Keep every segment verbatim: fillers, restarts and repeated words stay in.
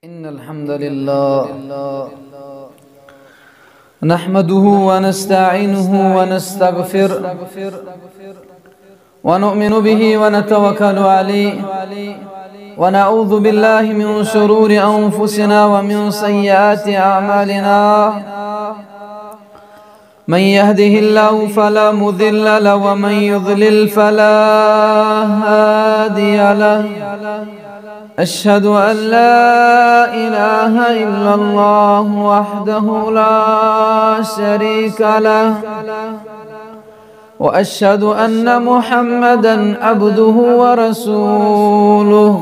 إن الحمد لله نحمده ونستعينه ونستغفره، ونؤمن به ونتوكل عليه، ونعوذ بالله من شرور أنفسنا ومن سيئات أعمالنا. من يهده الله فلا مضل له، ومن يضلل فلا هادي له. أشهد أن لا إله إلا الله وحده لا شريك له، وأشهد أن محمدا عبده ورسوله.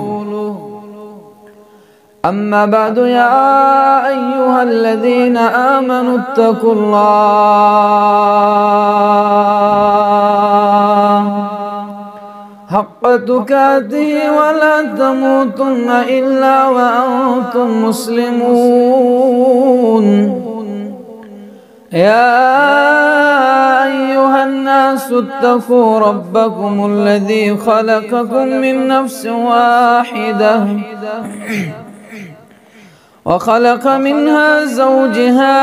أما بعد، يا أيها الذين آمنوا اتقوا الله حق تقاته ولا تموتن إلا وأنتم مسلمون. يا أيها الناس اتقوا ربكم الذي خلقكم من نفس واحدة وخلق منها زوجها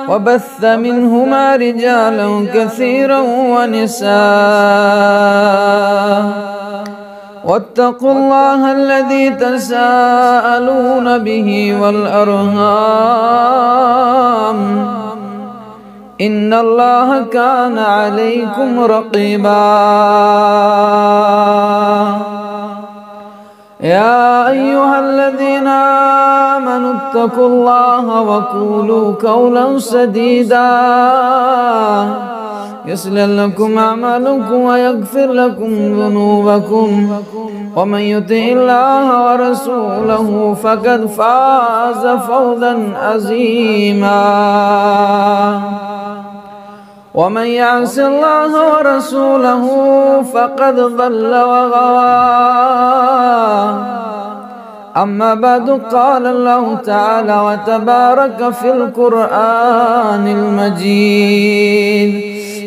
وبث منهما رجالا كثيرا ونساء، واتقوا الله الذي تساءلون به والأرحام، إن الله كان عليكم رقيبا. يا أيها الذين آمنوا اتقوا الله وقولوا قولا سديدا، يصلح لكم أعمالكم ويغفر لكم ذنوبكم، ومن يطع الله ورسوله فقد فاز فوزا عظيما. ومن يعص الله ورسوله فقد ضل وغوى. أما بعد، قال الله تعالى وتبارك في القرآن المجيد،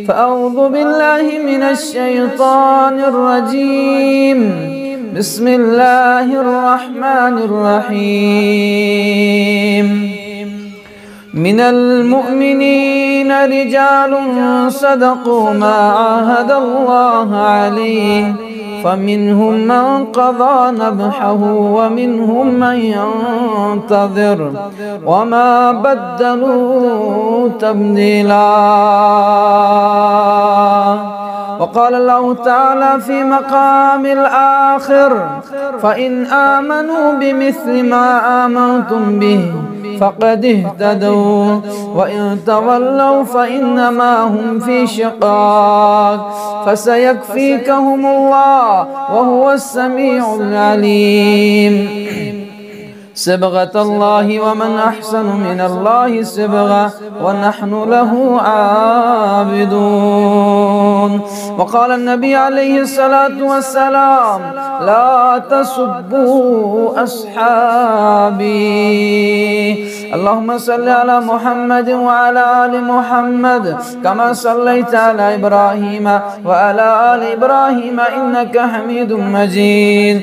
فأعوذ بالله من الشيطان الرجيم. بسم الله الرحمن الرحيم. من المؤمنين رجال صدقوا ما عاهدوا الله عليه، فمنهم من قضى نحبه ومنهم من ينتظر، وما بدلوا تبديلا. وقال الله تعالى في مقام الآخر: فإن آمنوا بمثل ما آمنتم به فقد اهتدوا، وإن تولوا فإنما هم في شقاق، فسيكفيكهم الله وهو السميع العليم. صبغة الله، ومن أحسن من الله صبغة، ونحن له عابدون. وقال النبي عليه الصلاة والسلام: لا تسبوا أصحابي. اللهم صل على محمد وعلى آل محمد كما صليت على إبراهيم وعلى آل إبراهيم إنك حميد مجيد.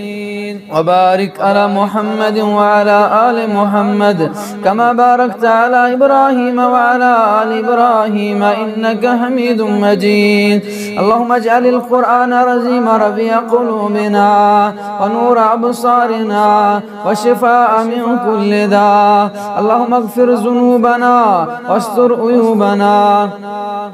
وبارك على محمد وعلى آل محمد كما باركت على إبراهيم وعلى آل إبراهيم إنك حميد مجيد. اللهم اجعل القرآن العظيم ربيع قلوبنا ونور أبصارنا وشفاء من كل داء. اللهم اغفر ذنوبنا واستر عيوبنا.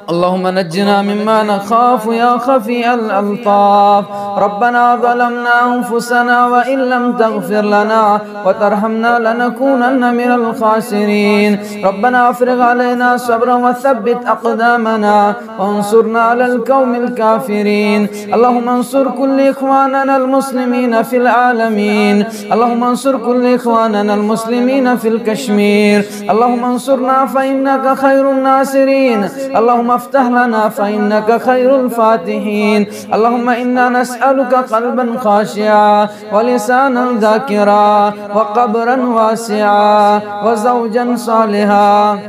اللهم نجنا مما نخاف يا خفي الألطاف. ربنا ظلمنا أنفسنا وإن لم تغفر لنا وترحمنا لنكونن من الخاسرين. ربنا أفرغ علينا صبرا وثبت أقدامنا وانصرنا على القوم الكافرين. اللهم انصر كل إخواننا المسلمين في العالمين. اللهم انصر كل إخواننا المسلمين في الكشمير. اللهم انصرنا فإنك خير الناصرين. اللهم افتح لنا فإنك خير الفاتحين. اللهم إنا نسألك قلبا خاشعا ولسانا ذاكرا وقبرا واسعا وزوجا صالحا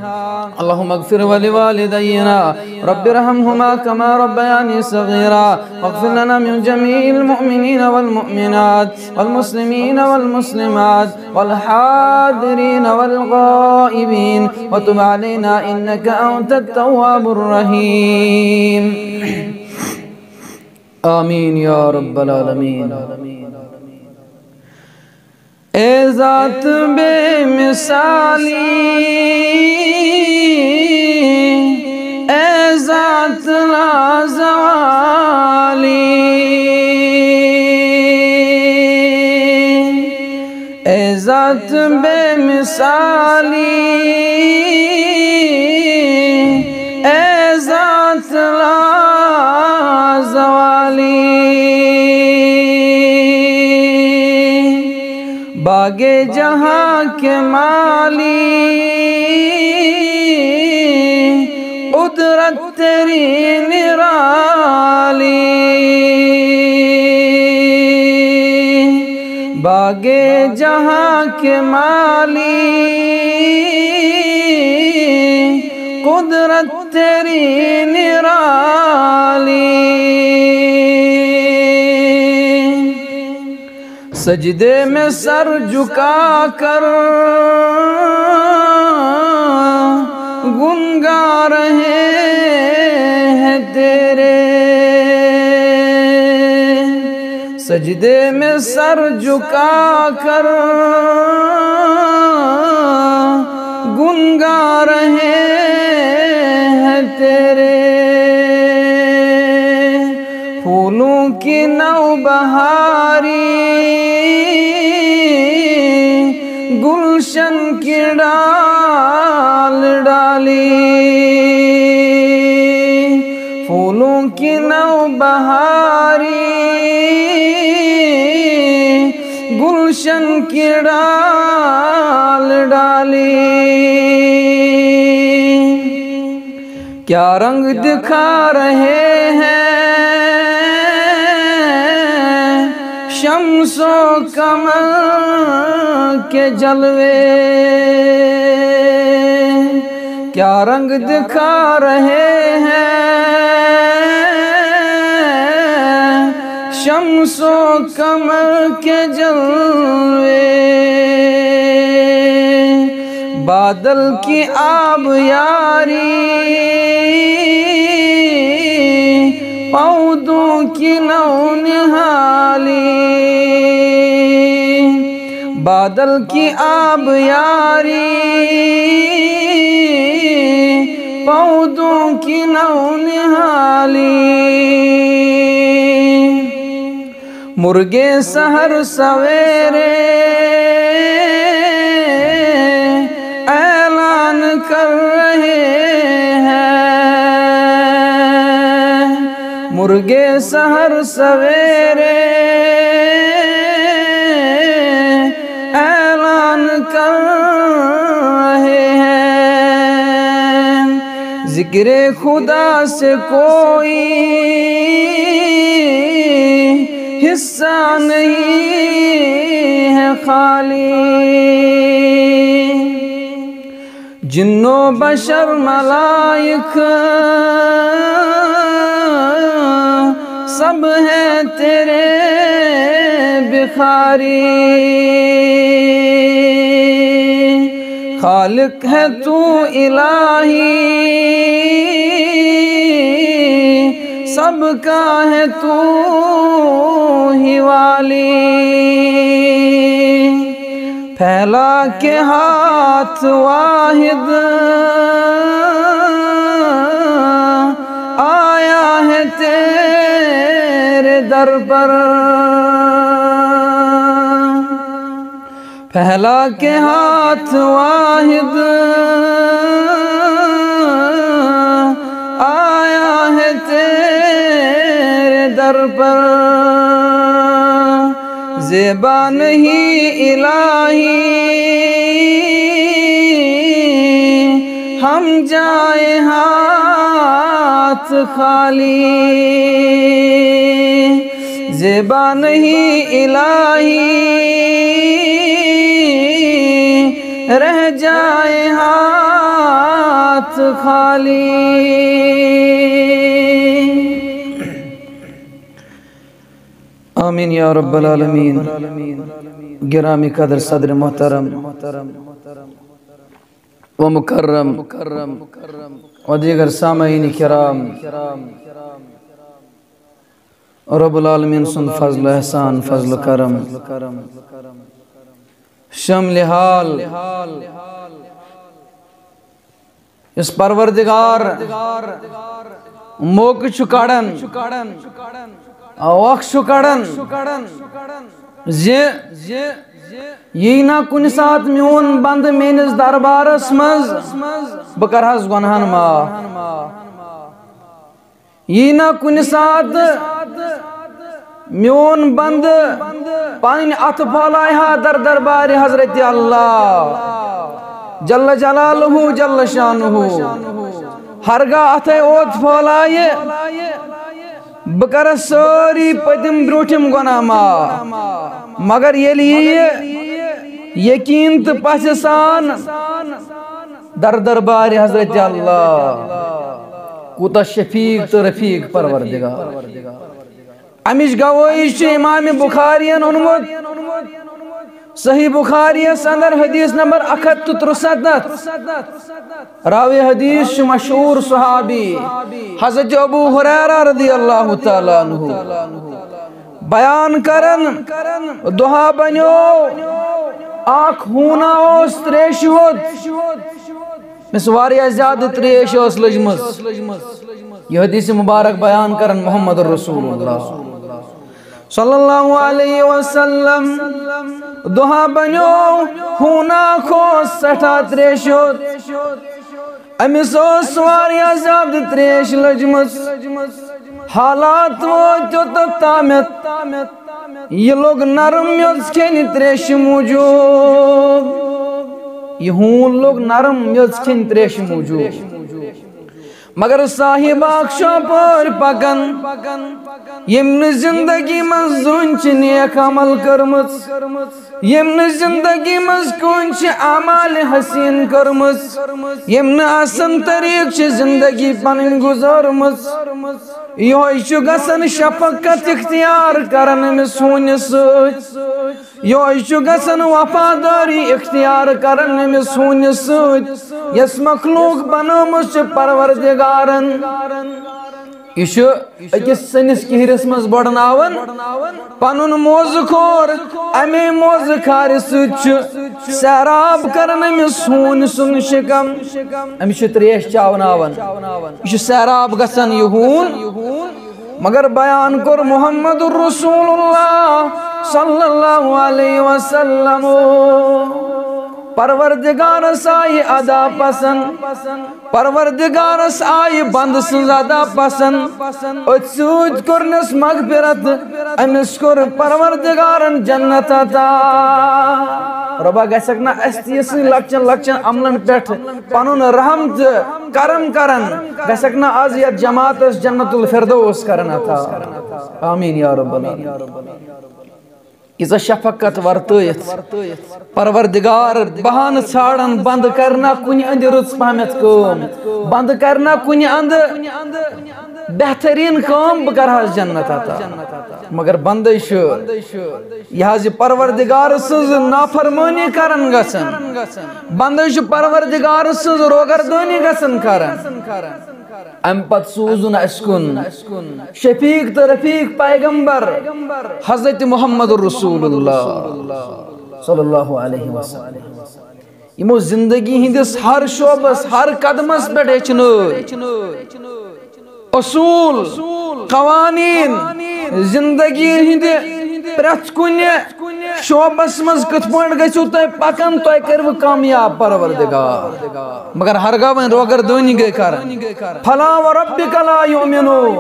اللهم اغفر ولوالدينا، رب ارحمهما كما ربياني صغيرا، واغفر لنا من جميع المؤمنين والمؤمنات، والمسلمين والمسلمات، والحاضرين والغائبين، وتب علينا إنك أنت التواب الرحيم. آمين يا رب العالمين. اے ذات بے مثالی، اے ذات لازوالی، اے ذات بے مثالی، اے ذات لازوالی، باغ جہاں کے مالی، قدرت تیری نرالی، باغ جہاں کے مالی، قدرت تیری نرالی۔ سجدے میں سر جھکا کر گنگا رہے ہیں تیرے، سجدے میں سر جھکا کر گنگا رہے ہیں تیرے، پھولوں کی نوبہاری گلشن کی ڈال ڈالی، پھولوں کی نوبہاری گلشن کی ڈال ڈالی۔ کیا رنگ دکھا رہے ہیں شمس و قمر کے جلوے، کیا رنگ دکھا رہے ہیں شمس و قمر کے جلوے، بادل کی آبیاری پودوں کی نونہالی، بادل کی آبیاری پودوں کی نونہالی۔ مرغے سحر سویرے اعلان کر رہے ہیں، مرغے سحر سویرے اعلان کر رہے ہیں، ذکر خدا سے کوئی حصہ نہیں ہے خالی۔ جن و بشر ملائک سب ہیں تیرے بخاری، خالق ہے تو الٰہی، سب کا ہے تو ہی والی۔ پھیلا کے ہاتھ واحد آیا ہے تیرے در پر، پھیلا کے ہاتھ واحد آیا ہے تیرے در پر۔ زیبا نہیں الٰہی ہم جائیں ہاتھ خالی، زیبا نہیں الٰہی رہ جائیں ہاتھ خالی۔ آمین یا رب العالمین۔ گرامی قدر صدر محترم و مکرم و دیگر سامعین کرام، رب العالمین سُنٛد فضل و احسان، فضل و کرم، شامل حال، یُس پروردگار موقع چھُ کڑان، وقت چھُ کڑان زِ یی نہ کُنہِ ساتہٕ میون بندٕ میٲنِس دربارس منٛز، بہٕ کرہس گۄنہن معاف۔ یی نہ کُنہِ ساتہٕ میون بندٕ پنٕنۍ اتھٕ پھٲلایہِ ہا در دربارِ حضرت اللہ جل جلالہ جل شانہ، ہرگاہ اتھے اوت پھٲلایہِ، بہٕ کرٕ سٲری پٔتِم برٛونٛٹھِم گۄناہ معاف۔ مگر ییٚلہِ یہِ یقین تہٕ پژھِ سان در دربارِ حضرت اللہ، کوٗتاہ شفیق تہٕ رفیق پروردگار۔ امِچ گوٲہی چھُ امام بخاری ین اوٚنمُت۔ صحیح بخاری یس اندر حدیث نمبر اکھ ہتھ تہٕ ترُسَتتھ۔ راوی حدیث چھُ مشہور صحابی حضرت ابو ہریرہ رضی اللہ تعالیٰ عنہ بیان کران، دۄہا بنیو اکھ ہوٗنا اوس تریشہِ ہوٚت، أمِس واریاہ زیادٕ تریش ٲس لٔجمٕژ۔ یہِ حدیث مبارک بیان کران محمد رسول اللہ صلی اللہ علیہ وسلم۔ دۄہا بنیو ہوٗنا اوس سٮ۪ٹھاہ تریشہِ ہوٚت۔ أمِس ٲس واریاہ زیادٕ تریش لٔجمٕژ۔ حالات وٲتۍ یوٚتتھ تامَتھ، یہِ لوٚگ نرم میٚژ کھیٚنہِ تریشہِ موٗجوٗب۔ یہِ ہوٗن لوٚگ نرم میٚژ کھیٚنہِ تریشہِ موٗجوٗب۔ مگر صاحب اکھ چھُ اپٲرۍ پکان، ییٚمۍ نہٕ زندگی منٛز زٕہٕنۍ چھِ نیک عمل کٔرمٕژ، ییٚمۍ نہٕ زندگی منٛز کٕہٕنۍ چھِ اعمال حسین کٔرمٕژ، ییٚمۍ نہٕ احسن طریٖقہٕ چھِ زندگی پنٕنۍ گُزٲرمٕژ۔ یِہوٚے چھُ گژھان شفقت اختیار کران أمِس ہوٗنِس سۭتۍ۔ یِہوٚے چھُ گژھان وفادٲری اختیار کران أمِس ہوٗنِس سۭتۍ، یۄس مخلوق بنٲومٕژ چھِ پروردگارن۔ یہِ چھُ أکِس سٔنِس کِہرِس منٛز بۄڑناوان پنُن موزٕ کھور۔ اَمے موزٕ کھارِ سۭتۍ چھُ سیراب کران أمِس ہوٗنۍ سُنٛد شِکم۔ أمِس چھُ تریش چاوناوان۔ یہِ چھُ سیراب گژھان، یہِ ہوٗن۔ مگر بیان کوٚر محمد رسول اللہ صلی اللہ علیہ وسلم، پروردگارس آیہِ ادا پسند، پروردگارس آیہِ بندٕ سٕنٛز ادا پسند۔ أتھۍ سۭتۍ کوٚرنس مغفرت، أمِس کوٚر پروردگارن جنت عطا۔ رۄبا، گژھکھ نہ اسہِ تہِ یہِ سٕنٛدۍ لۄکچن لۄکچن عملن پٮ۪ٹھ پنُن رحم تہٕ کرم کرن، گژھکھ نہ از یتھ جماعتس جنت الفردوس کرن عطا۔ آمین یا رب العالمین۔ ییٖژاہ شفقت ورتٲیِتھ پروردگار بہانہٕ ژھانڈان، بنٛد کرِ نا کُنہِ اندِ رٕژ پہمتھ کٲم، بنٛد کرِ نا کُنہِ اندٕ بہترین کٲم، بہٕ کرہس جنت عطا۔ مگر بندے چھُ یہِ حظ یہِ پروردگار سٕنٛز نافرمٲنی کران گژھان، بندے چھُ پروردگار سٕنٛز روگردٲنی گژھان کران۔ امہِ پتہٕ سوٗزُن اسہِ کُن شفیق تہٕ رفیق پیغمبر حضرت محمد رسول اللہ صلی اللہ علیہ وسلم۔ یِمو زندگی ہٕنٛدِس ہر شعبس، ہر قدمس پٮ۪ٹھ ہیٚچھنٲے۔ اصوٗل، قوانیٖن، زندگی ہٕنٛدِ پرٛٮ۪تھ کُنہِ شعبس منٛز کِتھ پٲٹھۍ گٔژھِو تُہۍ پکان، تۄہہِ کٔرِوٕ کامیاب پروردگار۔ مگر ہرگاہ وۄنۍ روگردٲنی گٔے کران، فلا و ربک لا یؤمنون۔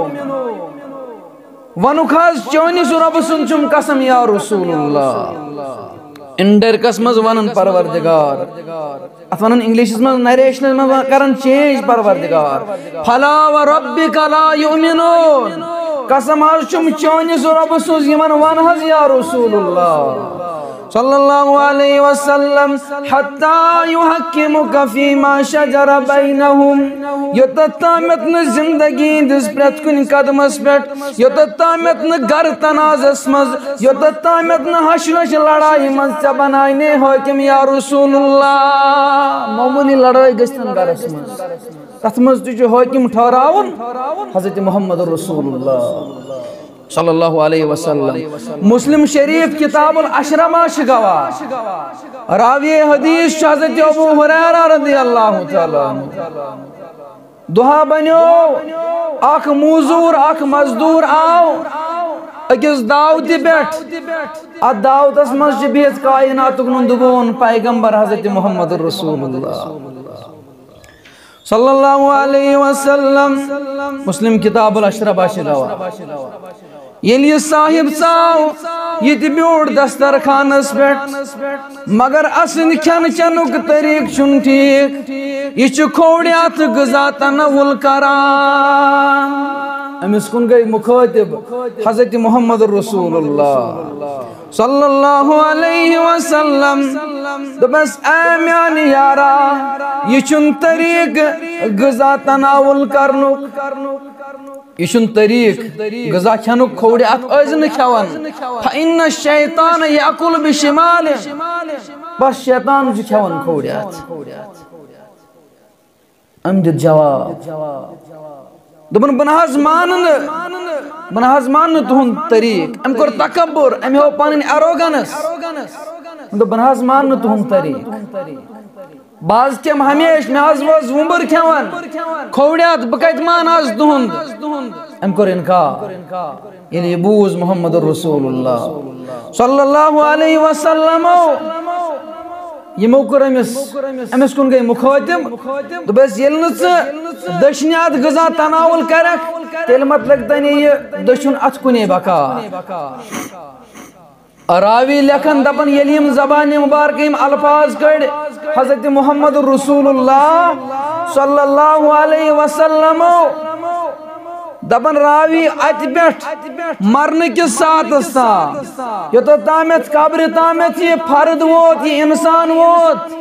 وَنُکھ حظ، چٲنِس رۄبہٕ سُنٛد چھُم قسم یا رسول اللہ۔ انڈائریکٹس منٛز وَنان پروردگار، اتھ وَنان انگلشس منٛز، نریشنس منٛز وَن-، کران چینج پروردگار۔ فلا و ربک لا یؤمنون۔ قسم حظ چھُم چٲنِس رۄبہٕ سٕنٛز، یِمن وَن حظ یا رسول اللہ۔ صلی اللہ علیہ وسلم، حتی یحکمک فیما شجر بینہم، یوتتھ تامتھ نہٕ زندگی ہٕنٛدِس پرٛٮ۪تھ کُنہِ قدمس پٮ۪ٹھ، یوتتھ تامتھ نہٕ گرٕ تنازس منٛز، یوتتھ تامتھ نہٕ ہشہِ ہشہِ لڑایہِ منٛز ژےٚ بناونے حٲکم یا رسول اللہ۔ معموٗلی لڑٲے گٔژھتن گرس منٛز، تتھ منٛز تہِ چھُ حٲکم ٹھہراوُن حضرت محمد رسول اللہ۔ صلی اللہ علیہ وسلم۔ مسلم شریف کتاب العشرہ ما چھِ گواہ۔ راوی حدیث چھُ حضرت ابو ہریرہ رضی اللہ تعالیٰ عنہ۔ دۄہا بنیو، اکھ موزوٗر، اکھ مزدوٗر آو أکِس دعوتہِ پٮ۪ٹھ۔ اتھ دعوتس منٛز چھِ بِہِتھ کائناتُک نُندبون پیغمبر حضرت محمد رسول اللہ۔ صلی اللہ علیہ وسلم۔ مسلم کتاب العشرہ باشِ گواہ۔ ییٚلہِ یہِ صاحب ژاو، یہِ تہِ بیوٗٹھ دسترخانس پٮ۪ٹھ، مگر اسٕنٛدِ کھٮ۪نہٕ چٮ۪نُک طریٖقہٕ چھُنہٕ ٹھیٖک۔ یہِ چھُ کھوورِ اَتھٕ غذا تناول کران۔ أمِس کُن گٔے مُخٲطب حضرت محمد رسول اللہ۔ صلی اللہ علیہ وسلم۔ دوٚپمَس، اے میانہِ یارا، یہِ چھُنہٕ طریٖقہٕ غذا تناول کرنُک، یہِ چھُنہٕ طریٖقہٕ غذا کھٮ۪نُک، کھوورِ اَتھٕ ٲسۍ زِ نہٕ کھٮ۪وان۔ فإن الشیطان یأکل بشماله۔ بس شیطان چھُ کھٮ۪وان کھوورِ اَتھٕ۔ أمۍ دیُت جواب۔ دوٚپُن، "بہٕ نہ حظ مانہٕ نہٕ، بہٕ نہ حظ مانہٕ نہٕ تُہُنٛد طریٖقہٕ۔" أمۍ کوٚر تکبر، أمۍ ہٲو پنٕنۍ arrogance۔ دوٚپ، "بہٕ نہ حظ مانہٕ نہٕ تُہُنٛد طریٖقہٕ۔ بہٕ حظ کھٮ۪مہٕ ہمیشہِ، مےٚ حظ وٲژ وُمبٕر کھٮ۪وان۔ کھوورِ اَتھٕ، بہٕ کَتہِ مانہٕ حظ تُہُنٛد؟" أمۍ کوٚر اِنکار۔ ییٚلہِ یہِ بوٗز محمد رسول اللہ صلی اللہ علیہ وسلم، یِمو کوٚر أمِس، أمِس کُن گٔے مُخٲطب۔ دوٚپُس، ییٚلہِ نہٕ ژٕ دٔچھنہِ اَتھٕ غذا تناول کَرَکھ، تیٚلہِ مطلب تَنے یہِ دٔچھُن اَتھٕ کُنے بکار۔ راوی لیکھان، دَپان، ییٚلہِ یِم زبانہِ مبارکہٕ، یِم الفاظ کٔڑۍ حضرت محمد رسول اللہ صلی اللہ علیہ وسلم، دَپان راوی، اَتہِ پٮ۪ٹھ مرنہٕ کِس ساعتس تام، یوٚتتھ تامَتھ قبرِ تامَتھ یہِ فرد ووت، یہِ اِنسان ووت،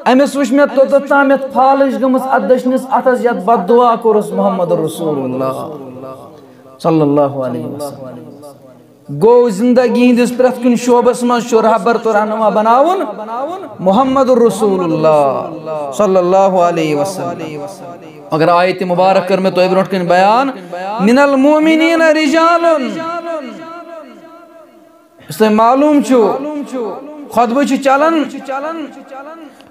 أمِس وٕچھ مےٚ توٚتتھ تامَتھ پھالٕج گٔمٕژ اَتھ دٔچھنِس اَتھس، یَتھ بد دعا کوٚرُس محمد رسول اللہ صلی اللہ علیہ وسلم۔ گوٚو، زندگی ہٕنٛدِس پرٛٮ۪تھ کُنہِ شعبس منٛز چھُ رہبر تہٕ رہنما بناوُن محمد رسول اللہ صلی اللہ علیہ وسلم۔ مگر آیت مبارک کٔر مےٚ تۄہہِ برونٛٹھ کَنہِ بیان، "من المؤمنین رجال"۔ یُس تۄہہِ معلوٗم چھُ، خطبہٕ چھُ چلان،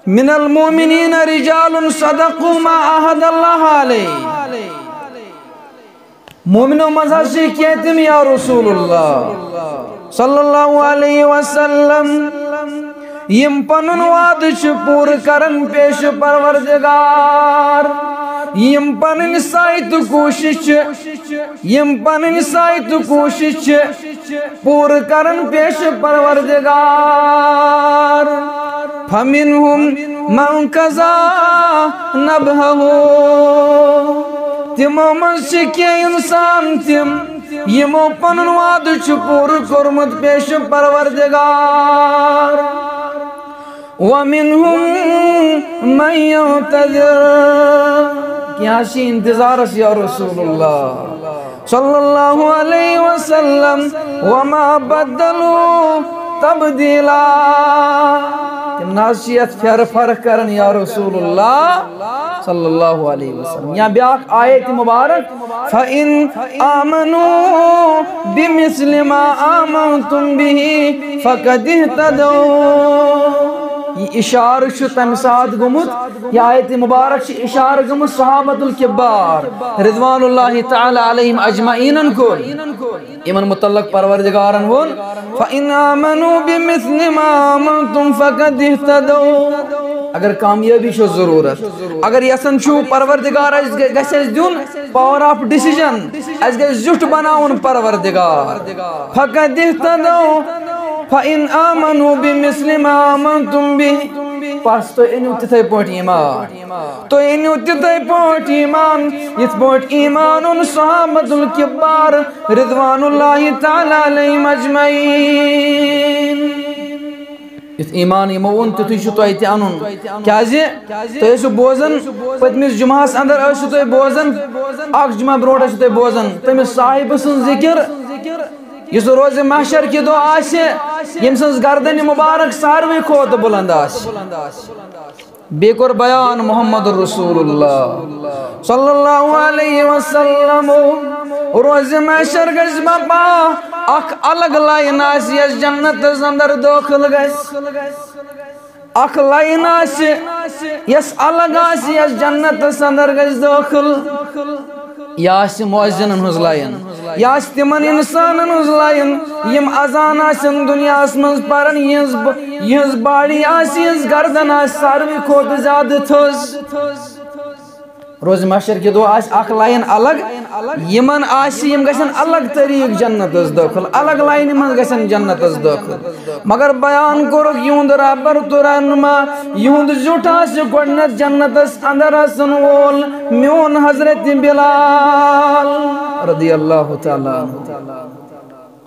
"من المؤمنین رجال صدقوا ما عاهدوا الله عليه"۔ مومنو منٛز حظ چھِ کینٛہہ تِم یا رسول اللہ صلی اللہ علیہ وسلم، یِم پنُن وعدٕ چھِ پوٗرٕ کران پیش پروردگار، یِم پنٕنۍ سعی تہٕ کوٗشش چھِ، یِم پنٕنۍ سعی تہٕ کوٗشش چھِ پوٗرٕ کران پیش پروردگار۔ فمنهم من قضى نحبه۔ تِمو منٛز چھِ کینٛہہ اِنسان تِم، یِمو پنُن وعدٕ چھُ پوٗرٕ کوٚرمُت پیش پروردگار۔ ومنهم من ينتظر۔ کینٛہہ چھِ انتظارس یا رسول اللہ صلی اللہ علیہ وسلم، وما بدلوا تبديلا۔ تِم نہ حظ چھِ یتھ پھیرٕ فرق کران یا رسول اللہ صلی اللہ علیہ وسلم۔ یا بیاکھ آیت مبارک، فإن آمنوا بمثل ما آمنتم به فقد اهتدوا۔ یہِ اِشارٕ چھُ تَمہِ ساتہٕ گوٚمُت، یہِ آیت مبارک چھِ اِشارٕ گٔمٕژ صحابۃ الکبار رضوان اللہ تعالیٰ علیہم اجمعینن کُن۔ یِمن متعلق پروردگارن ووٚن، فإن آمنوا بمثل ما آمنتم فقد اهتدوا۔ اگر کامیٲبی چھو ضروٗرت، اگر یژھان چھُو پروردگار اَسہِ گژھِ اَسہِ دیُن power of decision، اَسہِ گژھِ زیُٹھ بناوُن پروردگار۔ فقد اهتدوا فإن آمنوا بمثل ما آمنتم به۔ پس تُہۍ أنِو تِتھے پٲٹھۍ ایمان۔ تُہۍ أنِو تِتھے پٲٹھۍ ایمان، یِتھ پٲٹھۍ ایمان اوٚن صحابۃ الکبار رضوان اللہ تعالیٰ علیہم اجمعین۔ یُتھ ایمان یِمو اوٚن، تیُتھُے چھُ تۄہہِ تہِ اَنُن۔ کیٛازِ؟ تُہۍ ٲسِو بوزان، پٔتمِس جُمعہَس اَندَر ٲسِو تُہۍ بوزان، اَکھ جُمعہ برونٛٹھ ٲسِو تُہۍ بوزان، تٔمِس صاحبہٕ سٕنٛز ذِکِر، یُس روزِ محشر کہِ دۄہ آسہِ، ییٚمہِ سٕنٛز گردَنہِ مُبارک ساروٕے کھۄتہٕ بُلنٛد آسہِ۔ بیٚیہِ کوٚر بیان محمد رسول اللہ صلی اللہ علیہ وسلم۔ روزِ محشر گژھِ بپا اکھ الگ لاین آسہِ، یۄس جنتس اندر دٲخل گژھِ۔ اکھ لاین آسہِ، یۄس الگ آسہِ، یۄس جنتس اندر گژھِ دٲخل۔ یہِ آسہِ مؤذنن ہٕنٛز لاین، یہِ آسہِ تِمن انسانن ہٕنٛز لاین، یِم اذان آسن دُنیاہس منٛز پران، یِہنٛز ب-، یِہنٛز باڈی آسہِ، یِہنٛز گردن آسہِ ساروٕے کھۄتہٕ زیادٕ تھٔز۔ روزِ محشر کہِ دۄہ آسہِ اکھ لاین الگ، یِمن آسہِ، یِم گژھن الگ طریٖق جنتس دٲخل، الگ لاینہِ منٛز گژھن جنتس دٲخل۔ مگر بیان کوٚرُکھ یِہُنٛد رہبر تہٕ رہنما، یِہُنٛد زیُٹھ آسہِ گۄڈٕنٮ۪تھ جنتس اندر اژن وول میون حضرت بلال رضی اللہ تعالیٰ عنہ۔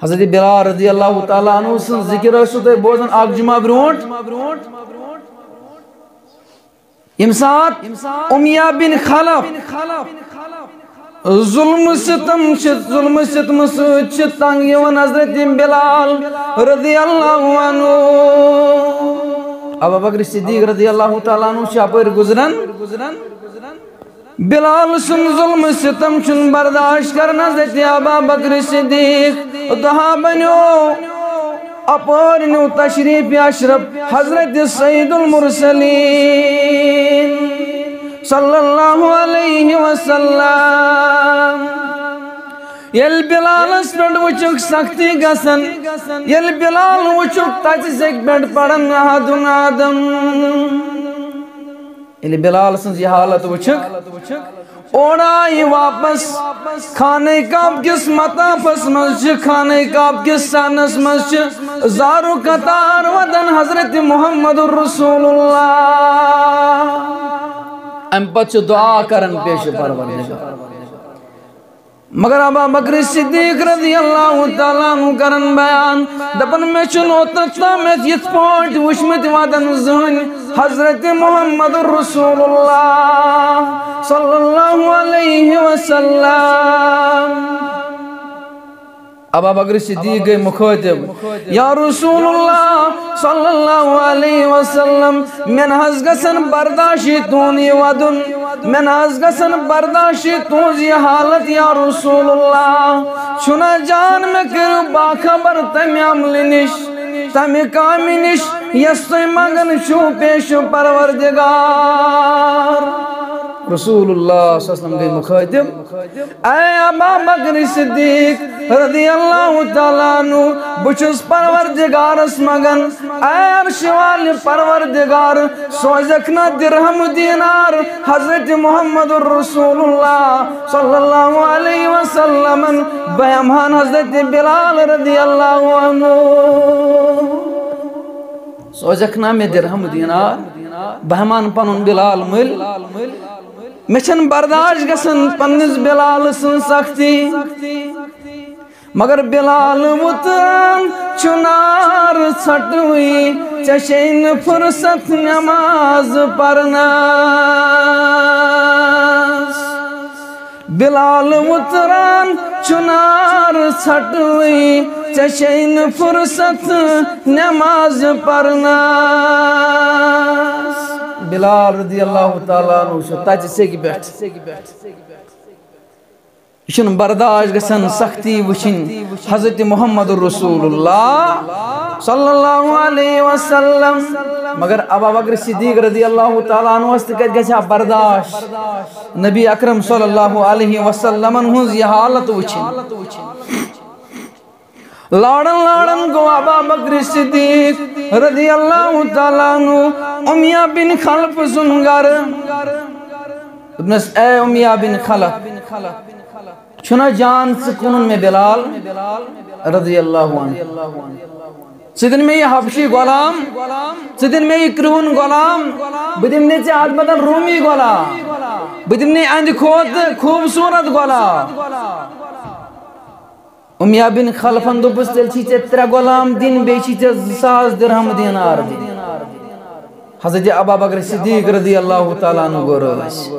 حضرت بلال رضی اللہ تعالیٰ عنہ سٕنٛز ذِکِر ٲسِو تُہۍ بوزان اکھ جمعہ برونٛٹھ، ییٚمہِ ساتہٕ امیہ بن خلف ظلم ستم چھِ، ظلم ستم سۭتۍ چھِ تنگ یِوان حضرت بلال رضی اللہ عنہ۔ ابو بکر صدیق رضی اللہ تعالیٰ عنہ چھُ اپٲرۍ گُزران۔ بلال سُنٛد ظلم ستم چھُنہٕ برداشت کران حضرت ابا بکر صدیق۔ دہا بنیو اپٲرۍ نیوٗ تشریف اشرف حضرت سید المرسلین صلی اللہ علیہ وسلم۔ ییٚلہِ بلالس پٮ۪ٹھ وٕچھُکھ سختی گژھان، ییٚلہِ بلال وٕچھُکھ تتہِ سیٚکہِ پٮ۪ٹھ پران احد آدم، ییٚلہِ بلال سٕنٛز یہِ حالت وٕچھُکھ، اورٕ آیہِ واپس خانہ کعبہ کِس مطافس منٛز چھِ، خانہ کعبہ کِس صحنس منٛز چھِ زارُک قطار ودان حضرت محمد رسول اللہ۔ امہِ پتہٕ چھِ دعا کران پیش پروردگار۔ مگر ابا بکر صدیق رضی اللہ تعالیٰ عنہ کران بیان، دپان، مےٚ چھُنہٕ اوٚتتھ تامتھ یِتھ پٲٹھۍ وٕچھمُت واتان زٕہٕنۍ حضرت محمد رسول اللہ صلی اللہ علیہ وسلم۔ ابا بکر صدیق گٔے مخٲطب، یا رسول اللہ صلی اللہ علیہ وسلم، مےٚ نہ حظ گژھن برداشی تُہُنٛد یہِ ودُن، مےٚ نہ حظ گژھن برداشی تُہٕنٛز یہِ حالت یا رسول اللہ۔ چھُنہ جان مےٚ کٔرِو باخبر تمہِ عملہِ نِش، تمہِ کامہِ نِش، یۄس تُہۍ منٛگان چھِو پیش پروردگار۔ رسول اللہ صلی اللہ علیہ وسلم گٔے مخٲطب، اے ابا بکر صدیق رضی اللہ تعالیٰ عنہ، بہٕ چھُس پروردگارس منٛگان، اے عرش والہِ پروردگار، سوزکھ نہ درہم دینار حضرت محمد رسول اللہ صلی اللہ علیہ وسلم، بہٕ ہٮ۪مہٕ ہن حضرت بلال رضی اللہ عنہ۔ سوزکھ نہ مےٚ درہم دینار، بہٕ ہٮ۪مہٕ ہن پنُن بلال مٔلۍ۔ مےٚ چھَنہٕ برداش گژھان پننِس بلال سٕنٛز سختی۔ مگر بلال وُتران چھُ نار ژھٹوٕے، ژےٚ چھے نہٕ فرصت نماز پرنس۔ بلال وُتران چھُ نار ژھٹوٕے، ژےٚ چھے نہٕ فرصت نماز پرنس۔ بلال رضی اللہ تعالیٰ عنہ چھُ تتہِ سیٚکہِ پٮ۪ٹھ۔ یہِ چھُنہٕ برداش گژھان سختی وٕچھِنۍ حضرت محمد رسول اللہ صلی اللہ علیہ وسلم۔ مگر ابا بکر صدیق رضی اللہ تعالیٰ عنہس تہِ کتہِ گژھِ ہا برداش؟ نبی اکرم صلی اللہ علیہ وسلمن ہٕنٛز یہِ حالت وٕچھِنۍ۔ لارن لارن گوٚو ابا بکر صدیق رضی اللہ تعالیٰ عنہ امیہ بن خلف سُنٛد گرٕ۔ دوٚپنس، اے امیہ بن خلف، چھُنہ جان ژٕ کٕنُن مےٚ بلال رضی اللہ عنہ؟ ژٕ دِن مےٚ یہِ حبشی غلام، ژٕ دِن مےٚ یہِ کرٛہُن غلام، بہٕ دِمہٕ نہٕ ژےٚ اتھ بدل رومی غلام، بہٕ دِمہٕ نہٕ اہنٛدِ کھۄتہٕ خوٗبصوٗرت غلام۔ امیہ بن خلفن دوٚپُس، "تیٚلہِ چھی ژےٚ ترٛےٚ غلام دِنۍ، بیٚیہِ چھی ژےٚ زٕ ساس درہم دینار دِنۍ۔" حضرت ابا بکر صدیق رضی اللہ تعالیٰ عنہ گوٚو رٲضۍ۔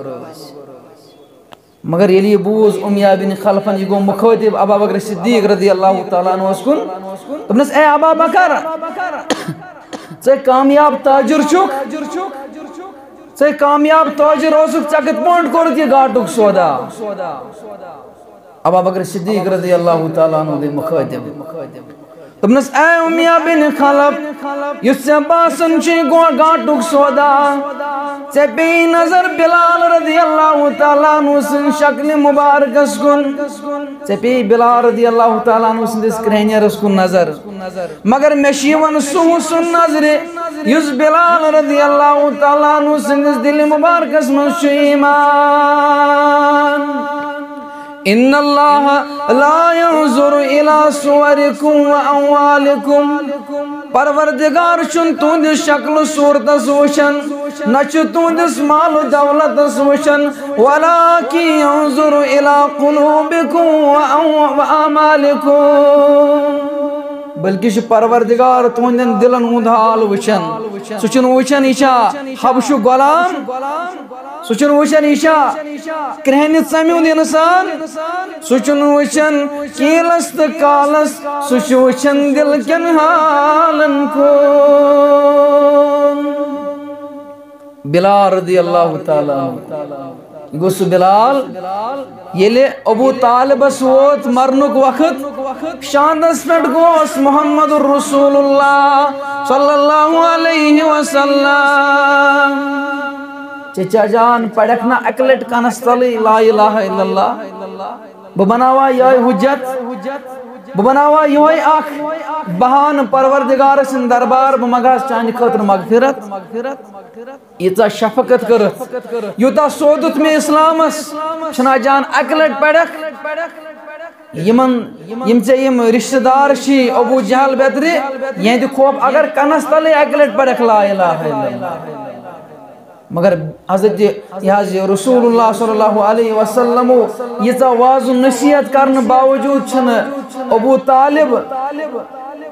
مگر ییٚلہِ یہِ بوٗز امیہ بن خلفن، یہِ گوٚو مُخٲطب ابا بکر صدیق رضی اللہ تعالیٰ عنہ کُن، دوٚپنس، "اے ابا بکر، ژٕ کامیاب تاجر چھُکھ، ژٕ کامیاب تاجر اوسُکھ، ژےٚ کِتھ پٲٹھۍ کوٚرُتھ یہِ گاٹُک سودا؟" ابا بکر صدیق رضی اللہ تعالیٰ عنہ گٔے مُخٲطب۔ دوٚپنس، "اے امیہ بن خلف، یُس ژےٚ باسان چھُے گو-، گاٹُک سودا، ژےٚ پیٚیہِ نظر بلال رضی اللہ تعالیٰ عنہ سٕنٛز شکلہِ مبارکس کُن، ژےٚ پیٚیہِ بلال رضی اللہ تعالیٰ عنہ سٕنٛدِس کرٛیٚہنیرس کُن نظر، مگر مےٚ چھُ یِوان سُہ حُسن نظرِ، یُس بلال رضی اللہ تعالیٰ عنہ سٕنٛدِس دِلہِ مبارکس منٛز چھُ ایمان۔" ان اللہ لا ينظر الى صوركم واموالكم۔ پروردگار چھُنہٕ تُہنٛدِس شکل صورتس وٕچھان، نہ چھُ تُہنٛدِس مال و دولتس وٕچھان، ولكن ينظر الى قلوبكم وأو-، وأعمالكم۔ بلکہِ چھُ پروردگار تُہنٛدٮ۪ن دِلن ہُنٛد حال وٕچھان۔ سُہ چھُنہٕ وٕچھان یہِ چھا حبشُک غلام، سُہ چھُنہٕ وٕچھان یہِ چھا کرٛیٚہنہِ ژَمہِ ہُنٛد اِنسان، سُہ چھُنہٕ وٕچھان کیلس تہٕ کالس، سُہ چھُ وٕچھان دِل کٮ۪ن حالن کُن۔ بلال رضی اللہ تعالیٰ عنہ۔ یہِ گوٚو سُہ بلال، ییٚلہِ ابو طالبس ووت مرنُک وقت، شاندس پٮ۪ٹھ گوس محمد رسول اللہ صلی اللہ علیہ وسلم۔ چچا جان، پرکھ نا اکہِ لٹہِ کنس تلے لا الہ الا اللہ۔ بہٕ بناوا یہے حجت، بہٕ بناوا یہے اکھ بہانہٕ پروردگار سٕنٛدِ دربار، بہٕ منگہس چانہِ خٲطرٕ مغفرت۔ ییٖژاہ شفقت کٔرٕتھ، یوٗتاہ سودُتھ مےٚ اسلامس، چھنا جان اکہِ لٹہِ پرکھ۔ یِمن، یِم ژےٚ یِم رشتہٕ دار چھی، ابو جہل بیترِ، یِہنٛدِ خوف اگر کنس تلے اکہِ لٹہِ پرکھ لا الہ الا اللہ۔ مگر حضرت، یہِ حض یہِ رسول اللہ صلی اللہ علیہ وسلم ییٖژاہ واضح نصیحت کرنہٕ باوجود چھنہٕ ابو طالب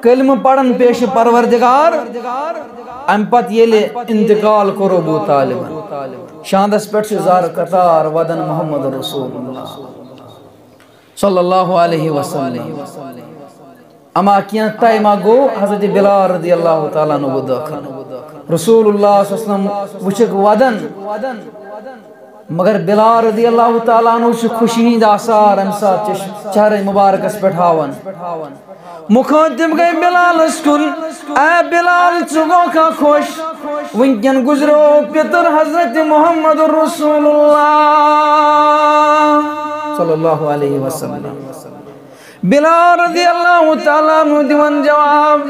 کلمہٕ پران پیش پروردگار۔ امہِ پتہٕ ییٚلہِ انتقال کوٚر ابو طالبن، شاندس پٮ۪ٹھ چھِ زر قطار ودان محمد رسول اللہ صلی اللہ علیہ وسلم۔ اما کینٛہہ ٹایما گوٚو حضرت بلال رضی اللہ تعالیٰ عنہ گوٚو دٲخل۔ رسول اللہ صلی اللہ علیہ وسلم وٕچھکھ ودان، مگر بلال رضی اللہ تعالیٰ عنہ چھُ خوشی ہٕنٛدۍ آثار امہِ ساتہٕ چش-، چہرے مبارکس پٮ۪ٹھ ہاوان۔ مُخٲطب گٔے بلالس کُن، "اے بلال، ژٕ گوکھا خۄش؟ وٕنکٮ۪ن گُزریو پِتُر حضرت محمد رسول اللہ صلی اللہ علیہ وسلم۔" بلال رضی اللہ تعالیٰ عنہ دِوان جواب،